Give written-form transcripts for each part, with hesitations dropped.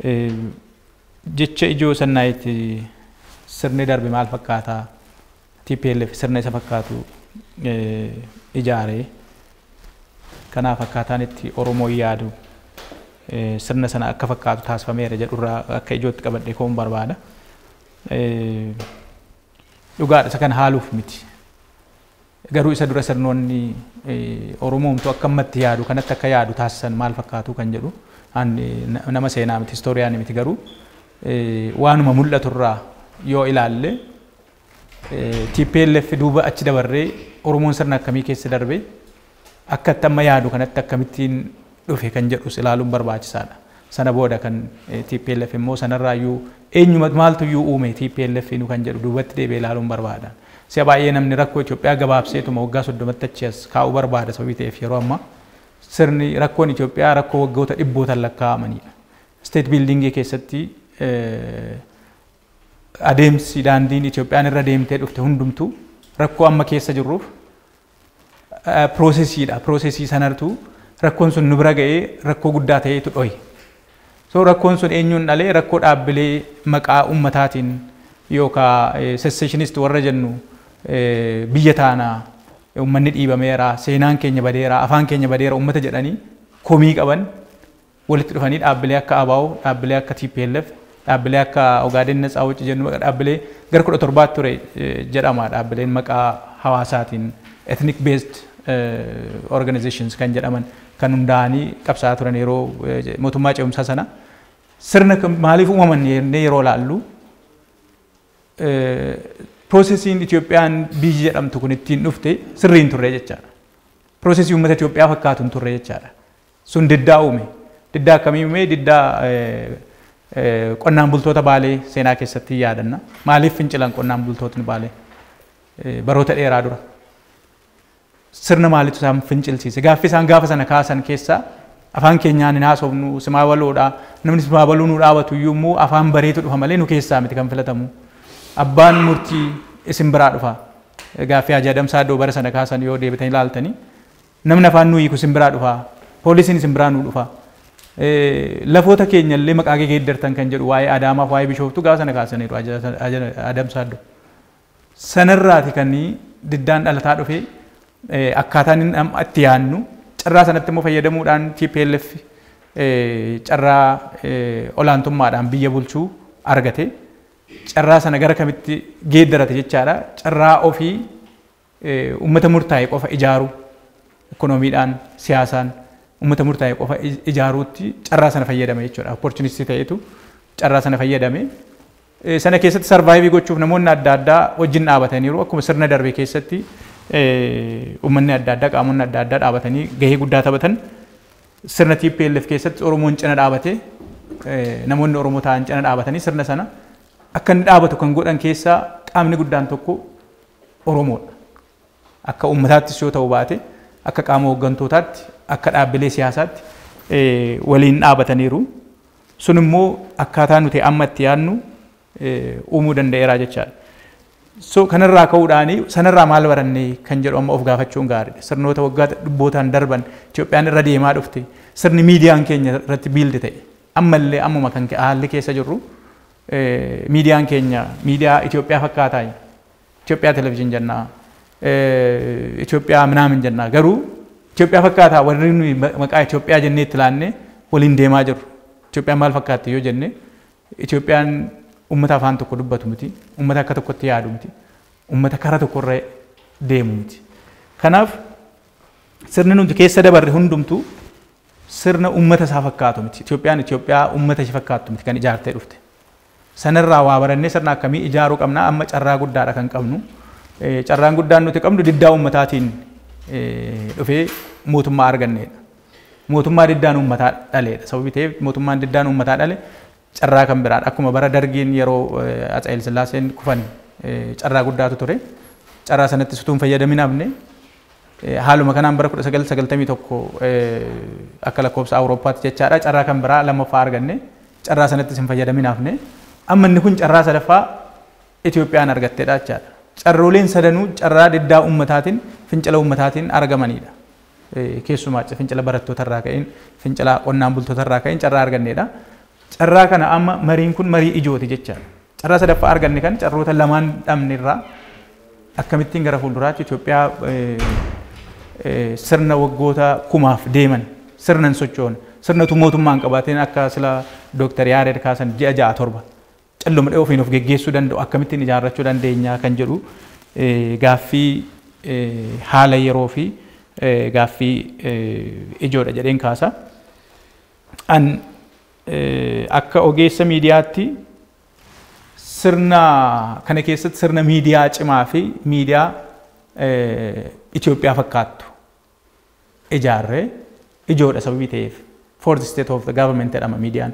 Jecha ijoo Sannaayitti sirni darbe maal fakkaataa, TPLF sirna isa fakkaatu ijaaree, kanaaf akkaataan itti Oromoon yaadu sirna sana akka fakkaatu taasifameera jedhurraa akka ijootti qabadhee ka'uun barbaada. Dhugaadha, isa kana haaluuf miti. Garuu isa dura sirnoonni Oromoomtu akka ammatti yaadu kanatti akka yaadu taasisan maal fakkaatu kan jedhu, nama seenaa miti, historian miti, garuu waanuma mul'aturraa yoo ilaalle, TPLF duuba achi dabarree Oromoon sirna akkamii keessa darbe, akka itti amma yaadu kanatti akkamittiin dhufe kan jedhus ilaaluun barbaachisaadha. Sana booda kan TPLF immoo sanarraayyuu eenyuma maaltuyyuu uume TPLF nu kan jedhu duubatti deebi'ee ilaaluun barbaada. Si'a baay'ee namni rakkoo Itoophiyaa gabaabseetuma waggaa 30tti achi as kaa'uu barbaada. Sababii ta'eef yeroo ammaa sirni rakkoon Itoophiyaa rakkoo waggoota dhibbootaan lakkaa'amanidha. State buildingii keessatti adeemsi daandiin Itoophiyaan irra deemtee dhufte hundumtuu rakkoo amma keessa jirruuf processiidha. Processii sanartuu rakkoon sun nu bira ga'ee rakkoo guddaa ta'eetu dhoye. So rakkoon sun eenyuun dhalee? Rakkoo dhaabbilee maqaa ummataatiin yookaan secessionist warra jennu, biyya taanaa, uummanni dhiibameera, seenaan keenya badeera, afaan keenya badeera uummata jedhanii komii qaban walitti dhufanii dhaabbilee akka ABO, dhaabbilee akka TPLF, dhaabbilee akka Ogaadeen Natsaa Wucci jennu, dhaabbilee gara 17tti ture jedhama, dhaabbileen maqaa hawaasaatiin ethnic based organizations kan jedhaman kan hundaa'anii qabsaa'aa turan yeroo mootummaa ce'umsaa sana. Sirna maaliif uumaman jennee yeroo laallu, processiin Itoophiyaan biyyi jedhamtu kun ittiin dhufte sirrii hin turre jechaadha. Processii uummata Itoophiyaa fakkaatu hin turre jechaadha. Sun diddaa uume. Diddaa akkamii uume? Diddaa qonnaan bultoota Baalee seenaa keessatti yaadanna. Maaliif fincilan qonnaan bultootni Baalee baroota dheeraa dura? Sirna maalitu isaan fincilsiise? Gaaffii isaan gaafa sana kaasan keessaa afaan keenyaan hin haasofnu, simaa baloodha. Namni simaa baluu nu dhaabatu iyyuu immoo afaan bareetu dhufa malee nu keessaa miti kan filatamu. Abbaan murtii isin biraa dhufa. Gaaffii Hajii Adamsaa iddoo bara sana kaasan yoo deebitanii ilaaltanii, namni afaan nu hiiku isin biraa dhufa. Poolisiin isin biraa nu dhufa. Lafoota keenya illee maqaa kee geeddartan kan jedhu, waa'ee Adaamaaf waa'ee Bishooftuu gaafa sana kaasaniiru Adamsaa iddoo. Sanarraati kan diddaan dhalataa dhufe, akkaataan inni itti yaadnu carraa sanatti immoo fayyadamuudhaan TPLF carraa olaantummaadhaan biyya bulchuu argate. Carraa sana gara kamitti geeddarate jechaadha? Carraa ofii uummata murtaa'e qofa ijaaruu, ikoonomiidhaan, siyaasaan uummata murtaa'e qofa ijaaruutti carraa sana fayyadame jechuudha. Opportunity ta'etu carraa sana fayyadame. Sana keessatti survive gochuuf namoonni adda addaa wajjin dhaabataniiru. Akkuma sirna darbe keessatti uummanni adda addaa, qaamonni adda addaa dhaabatanii gahee guddaa taphatan, sirna TPLF keessatti Oromoon cina dhaabatee, namoonni Oromoo ta'an cina dhaabatanii sirna sana akka inni dhaabatu kan godhan keessaa qaamni guddaan tokko Oromoodha. Akka uummataattis yoo ta'u baate, akka qaama hooggantootaatti, akka dhaabbilee siyaasaatti waliin dhaabataniiru. Sun immoo akkaataa nuti amma itti yaadnu uumuu danda'eera jechaadha. So kanarraa ka'uudhaani sanarraa maal baranne kan jedhu amma of gaafachuun gaariidha. Sirnoota waggaa dhibbootaan darban Itoophiyaan irra deemaa dhufte, sirni miidiyaan keenya irratti build ta'e, ammallee ammuma kan haalli keessa jirru, miidiyaan keenya miidiyaa Itoophiyaa fakkaataa, Itoophiyaa television jennaa, Itoophiyaa minaamin jennaa, garuu Itoophiyaa fakkaataa warri nuyi maqaa Itoophiyaa jennee itti laanne waliin deemaa jirru? Itoophiyaan maal fakkaatti yoo jenne, Itoophiyaan uummata afaan tokko dubbatu miti, uummata akka tokkotti yaadu miti, uummata karaa tokkorra deemu miti. Kanaaf sirni nuti keessa dabarre hundumtuu sirna uummata isaa fakkaatu miti. Itoophiyaan Itoophiyaa uummata ishee fakkaattu miti kan ijaartee dhufte. Sanarraa waa barannee sirna akkamii ijaaruu qabna? Amma carraa guddaadha kan qabnu. Carraan guddaan nuti qabnu diddaa uummataatiin dhufee mootummaa arganneedha. Mootummaa diddaan uummataa dhaleedha. Sababii ta'eef mootummaan diddaan uummataa dhale carraa kan biraadha. Akkuma bara Dargiin yeroo Atse Haile Sillaaseen kufan carraa guddaatu ture. Carraa sanatti sutuun fayyadamin hafne. Haaluma kanaan bara 1991 akka lakkoofsa Awurooppaatti jechaadha, carraa kan biraa lammaffaa arganne. Carraa sanattis hin fayyadamin hafne. Amma inni kun carraa sadaffaa Itoophiyaan argatteedha jechaadha. Carrooleen sadanuu carraa diddaa uummataatiin, fincila uummataatiin argamanidha. Keessumaa fincila barattoota irraa ka'een, fincila qonnaan bultoota irraa ka'een carraa arganneedha. Carraa kana amma mariin kun marii ijooti jechaadha. Carraa sadaffaa arganne kan carroota lamaan dhabne irraa akkamittiin gara fuulduraatti Itoophiyaa sirna waggoota kumaaf deeman sirna hin sochoone sirna utuu mootummaa hin qabaatiin akka sila Dooktar Yaared kaasan ji'a 6 7 calluma dhiyoo ofiin of geggeessuu danda'u akkamittiin ijaarrachuu dandeenya kan jedhu gaaffii haala yeroo fi gaaffii ijoodha jedheen kaasa. An akka ogeessa miidiyaatti sirna kana keessatti sirna miidiyaa cimaa fi miidiyaa Itoophiyaa fakkaattu ijaarree ijoodha sababii ta'eef fourth state of the government jedhama miidiyaan.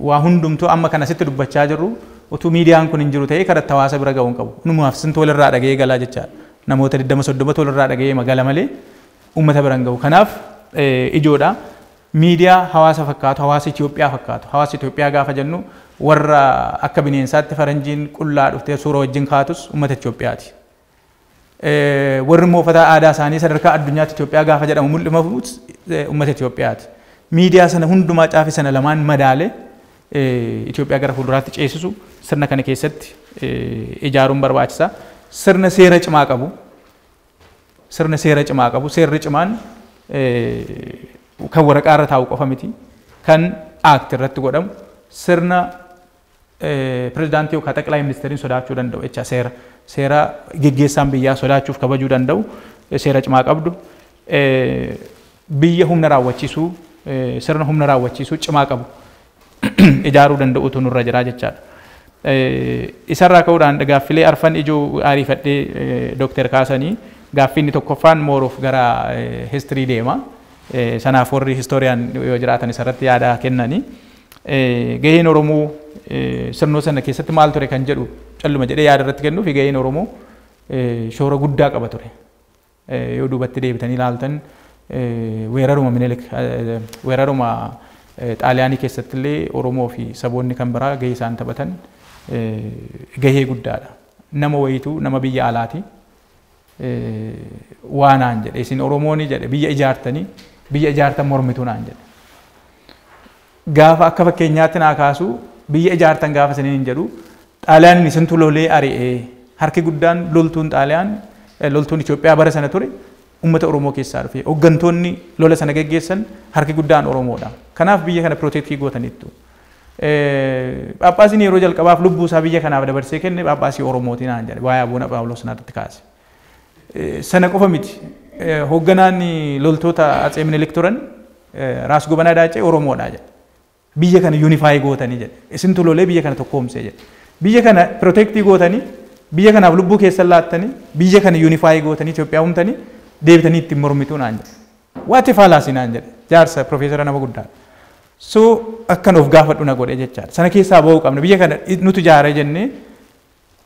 Waa hundumtuu amma kan asitti dubbachaa jirru utuu miidiyaan kun hin jiru ta'ee karatti hawaasa bira ga'uu hin qabu. Numaaf sintu walirraa dhaga'ee galaa jechaadha. Namoota 20 30 walirraa dhaga'ee magala malee uummata bira hin ga'u. Kanaaf ijoodha. Miidiyaa hawaasa fakkaatu, hawaasa Itoophiyaa fakkaatu. Hawaasa Itoophiyaa gaafa jennu warra akka bineensaatti faranjiin qullaa dhuftee suura wajjin kaatus uummata Itoophiyaati. Warri immoo uffata aadaa isaanii sadarkaa addunyaatti Itoophiyaa gaafa jedhamu mul'ifamus uummata Itoophiyaati. Miidiyaa sana hundumaa caafi sana lamaan madaalee Itoophiyaa gara fuulduraatti ceesisu sirna kana keessatti ijaaruun barbaachisa. Sirna seera cimaa qabu. Sirna seera cimaa qabu. Seerri cimaan kan waraqaa irra taa'u qofa miti. Kan act irratti godhamu sirna pirezidaantii yookaan xaqilaa ministeeriin sodaachuu danda'u jecha seera. Seera geggeessaan biyyaa sodaachuuf kabajuu danda'u seera cimaa qabdu. Biyya humna raawwachiisuu sirna humna raawwachiisuu cimaa qabu ijaaruu danda'utu nurra jira jechaadha. Isarraa ka'uudhaan gaaffilee arfan ijoo ariifadhee Dooktar kaasanii gaaffii inni tokkoffaan mooruuf gara history deema. Sanaaf warri historian yoo jiraatan isarratti yaada kennanii. Gaheen Oromoo sirnoo sana keessatti maal ture kan jedhu calluma jedhee yaada irratti kennuu fi gaheen Oromoo shoora guddaa qaba ture. Yoo duubatti deebitanii ilaaltan weeraruma Minilik weeraruma Xaaliyaanii keessatti illee Oromoo fi saboonni kan biraa gahee isaan taphatan gahee guddaadha. Nama wayituu nama biyya alaati. Waa naan jedhe isin Oromooni jedhe biyya ijaartanii biyya ijaartan mormituu naan jedhe. Gaafa akka fakkeenyaatti naa kaasu biyya ijaartan gaafa isiniin hin jedhu Xaaliyaaniin isintu lolee ari'ee harki guddaan loltuun Xaaliyaan loltuun Itoophiyaa bara sana ture uummata Oromoo keessaa dhufe. Hooggantoonni lola sana geggeessan harki guddaan Oromoodha. Kanaaf biyya kana protect gootaniittu. Phaaphaasiin yeroo jalqabaaf lubbuu isaa biyya kanaaf dabarsee kenne Phaaphaasii Oromooti naan jedhe waa'ee Abuuna Phaawulos narratti kaase. Sana qofa miti. Hoogganaan loltoota Atsee Minilik turan Raas Gobanaa Daacee Oromoodha jedhe. Biyya kana unify gootanii jedhe. Isintu lolee biyya kana tokkoomsee jedhe. Biyya kana protect gootanii biyya kanaaf lubbuu keessan laattanii biyya kana unify gootanii Itoophiyaa uumtanii deebitanii ittiin mormituu naan jedhe. Waati fallacy naan jedhe. Jaarsa profeesara nama guddaadha. So akkan of gaafadhu na godhe jechaadha. Sana keessaa ba'uu qabna. Biyya kana nutu ijaare jennee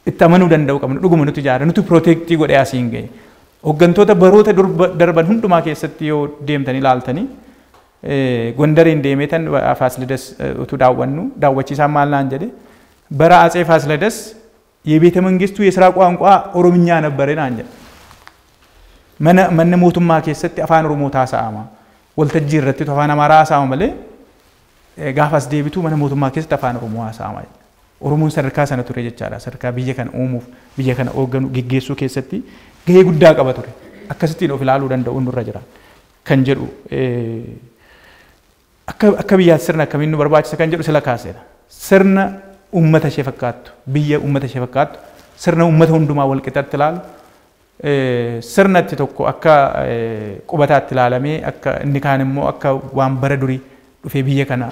itti amanuu danda'uu qabna. Dhuguma nutu ijaare nutu protect godhee asiin gahe. Hooggantoota baroota darban hundumaa keessatti yoo deemtanii ilaaltanii Gondariin deemee tan Faasilidas utuu daawwannu daawwachiisaan maal naan jedhe bara Atsee Faasilidas የቤተ መንግስቱ የስራ ቋንቋ ኦሮምኛ ነበር naan jedhe. Mana manna mootummaa keessatti afaan Oromoo haasa'ama. Waltajjii irratti afaan Amaaraa haasa'ama malee gaafas deebituu mana mootummaa keessatti afaan Oromoo haasa'ama. Oromoon sadarkaa sana ture jechaadha. Sadarkaa biyya kana uumuuf biyya kana hoogganu geggeessuu keessatti gahee guddaa qaba ture. Akkasittiin of ilaaluu danda'uun nurra jira kan jedhu akka biyyaatti sirna akkamiin nu barbaachisa kan jedhu sila kaaseera. Sirna uummata ishee fakkaattu biyya uummata ishee fakkaattu sirna uummata hundumaa wal qixatti ilaalu sirna itti tokko akka qubataatti ilaalamee akka inni kaan immoo akka waan bara durii dhufee biyya kana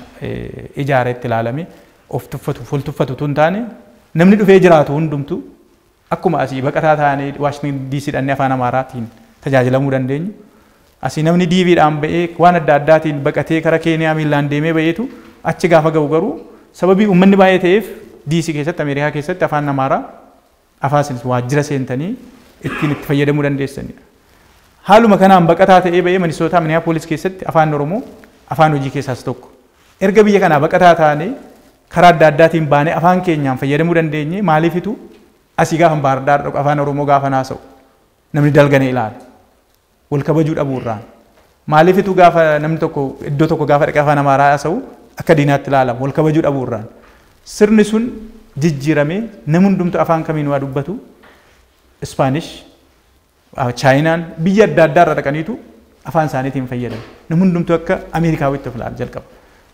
ijaareetti ilaalamee of tuffatu ful tuffatu tun taane namni dhufee jiraatu hundumtu akkuma asii baqataa taanee Waashingtan DC dhannee afaan Amaaraatiin tajaajilamuu dandeenyu. Asii namni DVdhaan ba'ee waan adda addaatiin baqatee kara Keeniyaa miillaan deemee ba'eetu achi gaafa ga'u garuu sababii uummanni baay'ee ta'eef DC keessatti Ameerikaa keessatti afaan Amaaraa afaan waajjira seentanii ittiin itti fayyadamuu dandeessanidha. Haaluma kanaan baqataa ta'ee ba'ee Minisootaa Minneapolis keessatti afaan Oromoo afaan hojii keessaas tokko. Erga biyya kanaa baqataa taanee karaa adda addaatiin baanee afaan keenyaan fayyadamuu dandeenye maaliifitu asii gaafa Baahir Daar dhaqu afaan Oromoo gaafa haasa'u namni dalganee ilaala. Wal kabajuu dhabuu irraan. Maaliifitu gaafa namni tokko iddoo tokko gaafa dhaqee afaan Amaaraa haasa'u Akka diinaatti ilaalamu wal kabajuu dhabuu irraan. Sirni sun jijjiiramee namni hundumtuu afaan kamiin waa dubbatu, Ispaanish, Chaayinaan, biyya adda addaa irra dhaqaniitu afaan isaaniitiin fayyadamu. Namni hundumtuu akka Ameerikaawitti of ilaalu jalqaba.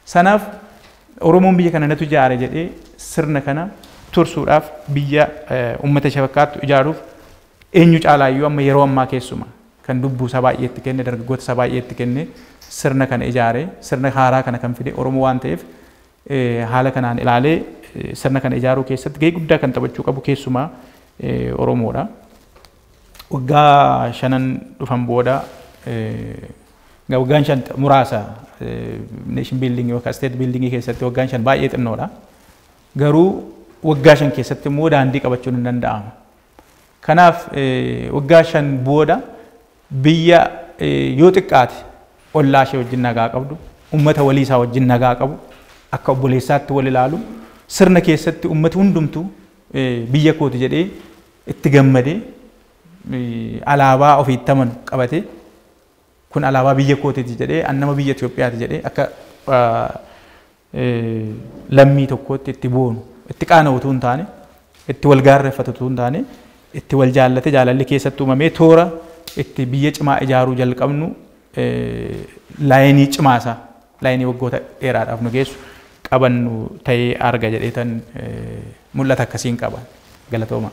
Sanaaf Oromoon biyya kana natu ijaare jedhee sirna kana tursuudhaaf, biyya uummata ishee fakkaattu ijaaruuf, eenyu caalaayyuu amma yeroo ammaa keessuma kan lubbuu isaa baay'eetti kenne, dargaggoota isaa baay'eetti kenne, sirna kana ijaare, sirna haaraa kana kan fide Oromoo waan ta'eef, haala kanaan ilaalee sirna kana ijaaruu keessatti gahee guddaa kan taphachuu qabu keessumaa Oromoodha. Waggaa 5n dhufan booda, waggaan 5 muraasa, nation building yookaan state building keessatti waggaan 5 baay'ee xinnoodha. Garuu waggaa 5 keessatti immoo daandii qabachuun hin danda'ama. Kanaaf waggaa 5 booda biyya yoo xiqqaate ollaa ishee wajjin nagaa qabdu, uummata walii isaa wajjin nagaa qabu, akka obboleessaatti wal ilaalu, sirna keessatti uummati hundumtuu biyya kooti jedhee itti gammadee, alaabaa ofiitti amanu qabatee, kun alaabaa biyya kootiiti jedhee, an nama biyya Itoophiyaati jedhee akka lammii tokkootti itti boonu, itti qaana'u utuu hin taane, itti wal gaarreeffatu utuu hin taane, itti wal jaallate, jaalalli keessatti uumamee, toora itti biyya cimaa ijaaruu jalqabnu, laayinii cimaasaa, laayinii waggoota dheeraadhaaf nu geessu qabannu ta'ee arga jedheetan mul'ata akkasiin qaba. Galatooma.